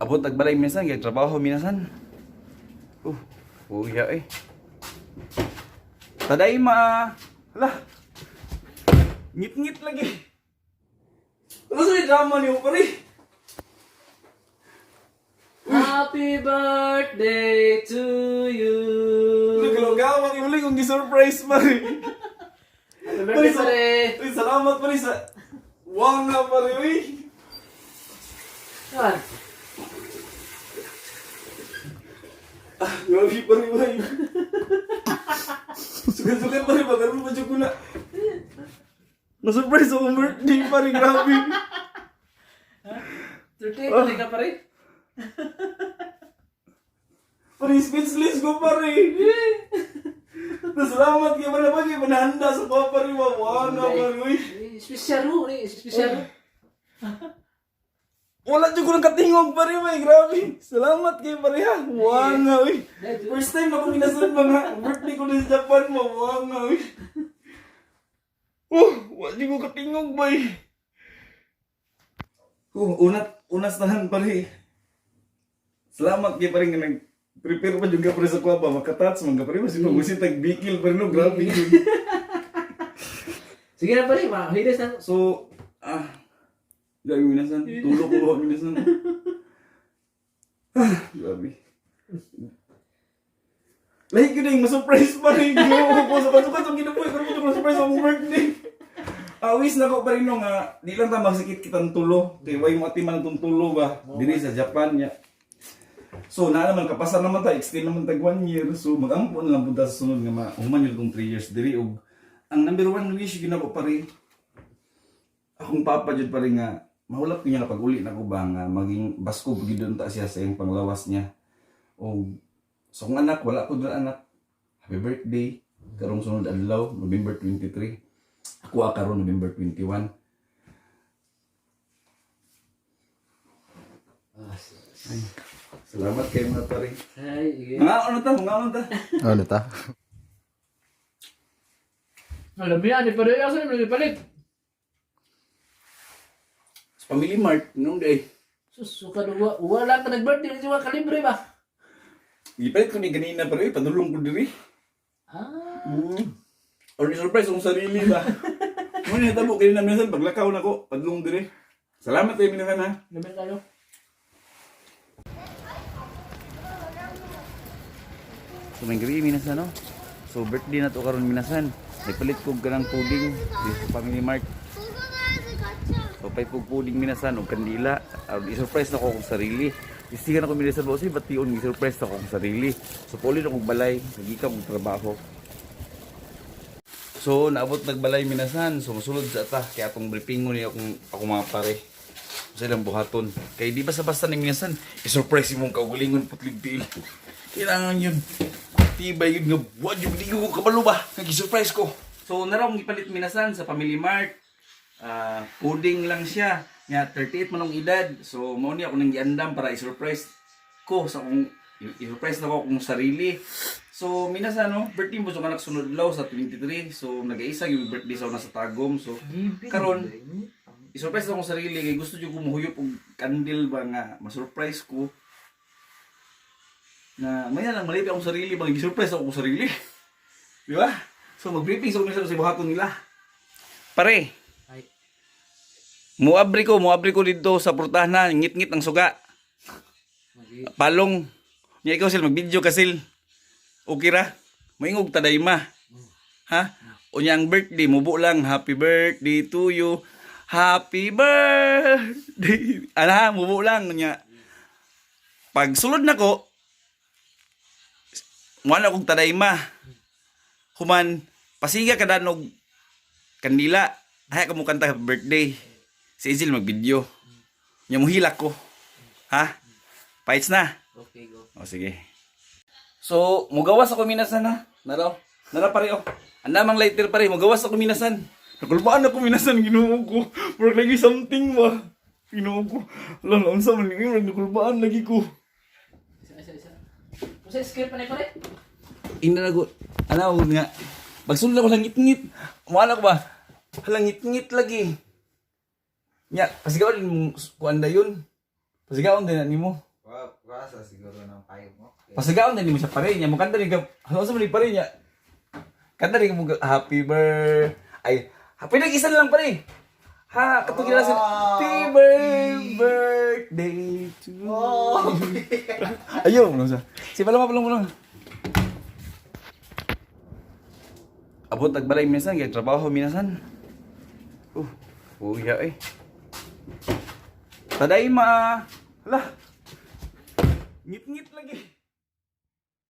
Abot tagbalay minsan kay trabaho minasan. Uya eh. Taday ma. Hala. Ngit-ngit lagi. Ano sa drama niyo pare? Happy birthday to you. Nagalogaw ang uli kong gi-surprise pare. Happy birthday, pare. Uy, salamat pare sa Wang na pare uy. Yan. Ah, grabe pare uy. Sugal-sugal pare pagaroon pa jud ko na. Na-surprise akong birthday pare, grabe. 38 oh. ka, pare. Pare, speechless ko pare. Salamat kay pare pare panahanda sa pa pare wa na pare uy. Eh, Espesyal ho, eh. Espesyal. Wala jud ko nang katingog pare may grabe. Salamat kay pare ha. Wa nga uy. First time na ko minasun mga birthday ko din sa Japan mo. Wa nga uy. Oh, wala jud ko katingog bay. Oh, unat unas tanan pare. Salamat kay pare nga nag prepare pa jud ka pare sa kuha ba makatats man ka pare mas magusi tag bikil pare no grabe jud. Sige na, pare. Mahilis na. So, grabe minasan. Tulog ko minasan. Ah, grabe. Lahi ko na yung masurprise pa rin. Ginoo ko sa pasukan sa kinabuhi. Pero ko surprise akong birthday. Awis na ko pa rin no nga, di lang ta magsikit kitang tulo. Kay way mo ati man itong tulo ba? Diri sa Japan niya. So na naman kapasar naman ta, extend naman tag 1 year. So magampo na lang punta sa sunod nga mahuman yun itong 3 years diri og ang number one wish ginako pa rin akong papa jud pa rin nga mahulap niya na pag-uli na ko ba nga maging basko gid ta siya sa iyang panglawas niya. Og so kung anak wala ko dun anak. Happy birthday karong sunod adlaw November 23. Ako karon November 21. Ah, Salamat kay mga pare. Ay, sige. Mga ano ta, mga ano ta. Ano ta? Alam mo yan, eh, pare. Asa naman palit? Sa Family Mart nung day. Sus, suka duwa. Wala ka nag-birthday. Hindi ka kalibre ba? Gipalit ko ni ganina pero padulong ko diri. Ah. Or ni surprise akong sarili ba. Muna natabo kay na minsan paglakaw na ko padulong diri. Salamat kay minasan ha. Lamin tayo. So may gabi minasan no. So birthday na to karon minasan. Nagpalit ko kanang puding dito sa Family Mart. So pay pug puding minasan og kandila. Aron i-surprise na ko akong sarili. Isigan ako minasan ba ba't yun i-surprise na ko akong sarili. So puli na kong balay, nagikan kong trabaho. So naabot nagbalay minasan, so mosulod sa ata kay atong briefing ni akong ako mga pare. Sa ilang buhaton. Kay di basta basta ni minasan, i-surprise imong kaugalingon putlig tiil. Kailangan yun. Tibay yun nga wa jud di ko kabalo ba. Nag-surprise ko. So narong gipalit minasan sa Family Mart. Ah, puding lang siya. Nga 38 man ang edad. So mao ni ako nang giandam para i-surprise ko sa akong i-surprise na ko akong sarili. So minasan no, birthday mo sa anak sunod law sa 23. So nag-iisa yung birthday sa una sa Tagum. So karon i-surprise na akong sarili kay gusto jud ko muhuyop og candle ba nga ma-surprise ko na maya lang malipay akong sarili ba i-surprise ako akong sarili. Di ba? So mag-briefing sa minsan sa buhaton nila. Pare, Ay. muabri ko dito sa portahan ngit-ngit ang suga. Mali. Palong. Nya ikaw sil mag-video ka sil. Okay ra? Moingog taday ma. Ha? Unya ang birthday mubo lang happy birthday to you. Happy birthday. Ala, mubo lang unya. Pag sulod nako, wala kog taday ma. Human pasiga ka danog kandila. Ay ka mo kanta happy birthday. Si Izil mag-video. Nya mohilak ko. Ha? Paits na. Okay, go. O sige. So, mugawas ako minasan ha. Naraw. Nara pare oh. Andamang lighter pare, mugawas ako minasan. Nakulbaan ako minasan Ginoo ko. Murag lagi something ba. Ginoo ko. Ala unsa man ni murag nakulbaan lagi ko. Isa, isa, isa. Kasi script pa na pare. Ina na ko. Ana ko nga. Pagsulod ako lang ngit-ngit. Wala ko ba? Halang ngit-ngit lagi. Nya, pasigaw din mong kuan dayon. Pasigaw din na nimo. Wa, wasa siguro ng payo mo. Pasagaon na ni mo siya pare niya. Mukanta ni ka. Ano sa mo ni pare niya? Kanta ni mo happy birthday. Ay, happy nag isa na lang pare. Ha, katong gila sa happy birthday to you. Ayaw mo siya. Si palama palama palama. Abot tagbalay minsan kay trabaho minasan. Uya eh. Taday ma. Hala. Ngit-ngit lagi.